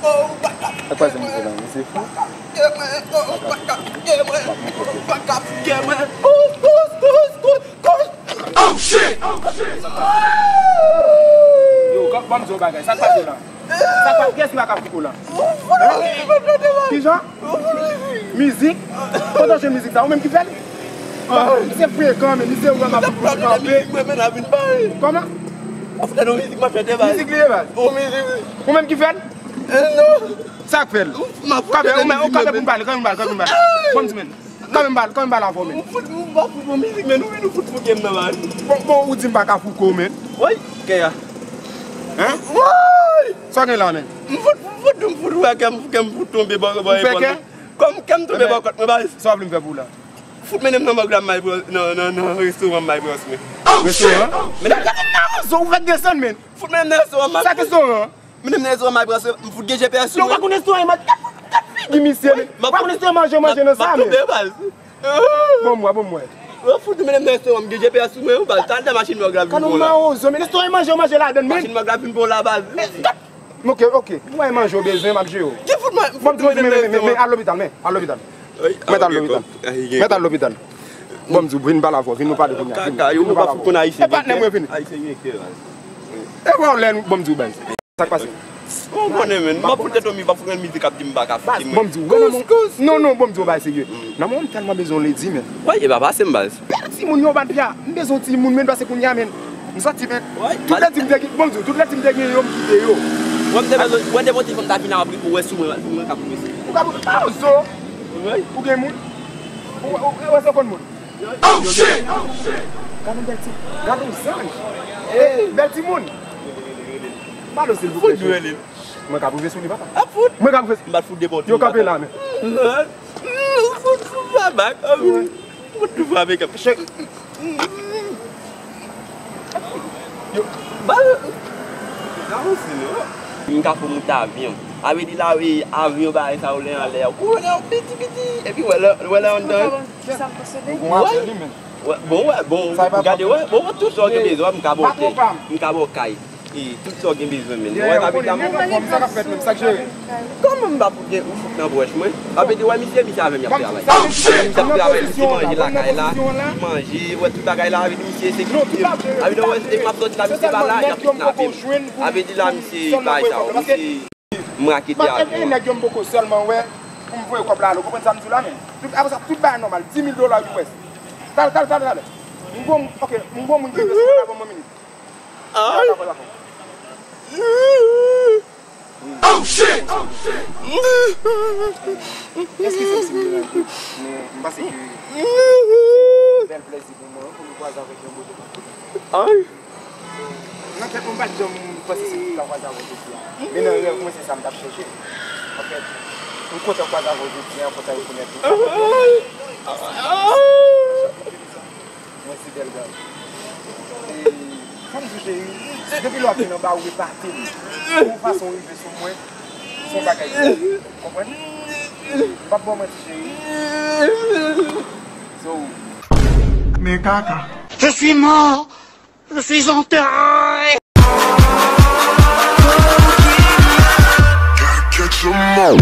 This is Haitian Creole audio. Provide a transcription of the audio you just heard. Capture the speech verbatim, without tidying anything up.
Sa k pase misye la? Misye fou? Yo, ban m di w bagay. Sa k pase la? Sa k pase? Kiyès ki pa ka fouke w la? Kijan? Mizik? Kote w jwenn mizik sa? Ou menm ki fè l? Misye frekan, men misye wè m ap kanpe. Kòman? Mizik li ye, baz. Ou menm ki fè l? Sa k fè l? Kanpe, ou menm, kanpe pou m pale, kanpe pou m pale, kanpe pou m pale. Bon, di men. Kanpe m pale, kanpe m pale avè w, men. Ou fout, ou pa fout bon mizik, men nou vin nou fout fouke m nan, baz. Bon, bon, ou di m pa ka fouke w, men. Woy, kè a. Hein? Woy! Sa w gen la, men? M fout, m fout, m fout wè kè m, kè m fout tonbe bò, bò epòl mwen. Kòm kè m tonbe bò kòt mwen, baz. Sa w vle m fè pou w la? Fout mennen m nan mòg la, m al pran, nan, nan, nan restoran, m al pran swen. Restoran? Mennen m nan restoran, m al pran swen. Fout mennen m nan restoran, m al pran swen. Sa restoran? Mennen m nan restoran, m al pran swen. M fout gen G P S sou mwen. Yo, w pa konn restoran, man. Gad, gad figi misye, men. W pa konn restoran manje, manje nan sa, men. M ap tonbe, baz. Bon, mwen, bon, mwen. Yo, fout mennen m nan restoran, m gen G P S sou mwen, baz. T al nan machin mòg la, vin pran w la. Mawozo, men restoran manje, manje ladann, men. Machin mòg la vin pran w la, baz. Ok, ok. Mwen manje w bezwen, m ap jere w. Ki fout mwen, fout mwen, men, men, men, men, al lopital, men, al lopital. Mwen t al lopital. Mwen t al lopital. Bon, m di w, vin pale avè w, vin nou pale kounye a, vin. Kaka, yo pa fout konn Ayisyen. E patnè mwen vini. Ayisyen gen kè, baz. E wè w lè nou, bon, m di w, baz. Sa k pase? Ou konnen, men, m ap fout tèt w, m pa fout konn mizik ap di m pa ka fout, men. Bon, m di w, wè nan mon, non, non, bon, m di w, baz, serye. Nan mon, m tèlman bezwen w ledi, men. Wi, e pa pase m, baz. Bèl timoun yo, bad pya. M bezwen timoun, men, pase kounye a, men. M soti, men. Tout lè di m te gen, bon, m di w, tout lè di m te gen yo, m kite yo. Mwen, m te bezwen, mwen, te mwen, te fè m ta vin abriko, wè si mwen, si mwen ka pwofese. Ou ka pwofese, pa ozo. Ou gen moun? Ou, ou, ou, ou konn moun? Oh, shit! Gade yon bèl ti, gade yon zanj. Ey, bèl timoun. Pale, silvouplè. Mwen ka pwouve sou li, papa. Ap fout. Mwen ka pwouve. M pa t fout de bò. Yo kanpe la, men. Fout, fout, babak. Fout tou frape kanpe. Yo, bal. Sa osi, non? M ka fè w moute avyon. A vle di la, wi, avyon, bagay sa yo lè anlè. Ou wè lè piti, piti. Epi wè lè, wè lè anndan. Wè, bon, wè, bon, gade, wè, bon, tout sa w gen bezwen, m ka ba w tè, m ka ba w kay. E, tout sa w gen bezwen, men. Wè, sa vle di la, m, sa k ap fèt menm, sa k jere? Kòman m pa pou gen ou fout nan pòch mwen? Sa vle di, wè, misye, misye avè m y ap travay. Misye ap travay, misye manje lakay la, manje, wè, tout bagay la, avè di misye se ki. Avè di, wè, e m ap sòti la, misye pa la, y ap kidnape m. Avè di la, misye, bagay sa, misye. M rakete avyon an. Nèg yo m poko sèlman wè pou m voye kòb la ale. Ou konprann sa m di w la, men? Tout, apre sa, tout bagay nòmal. Dis mil dola U S. Talè, talè, talè, talè. M gon, ok, m gon moun ki vle sou la, ban m yon minit. Ay. Dakò, dakò. Oh, shit! Eskize m si m deranj ou, men m panse ke se yon bèl plezi pou mwen pou m kwaze avèk yon bote. Ay. Nan tèt mwen, m pa t janm panse se pou m ta kwaze avè w jodi a. Men nan rèv mwen, se sa m t ap chèche. Anfèt, m kontan kwaze avè w jodi a, m kontan rekonèt ou. Mwen se Delgado. E, fò m di w, cheri, depi lè w ap vin anba, ou epate m. Yon fason w rive sou mwen, se yon bagay ki konprann. M p ap ba w manti, cheri. So. Men kaka. Je suis mort. Je suis enterré. Gotta catch 'em all.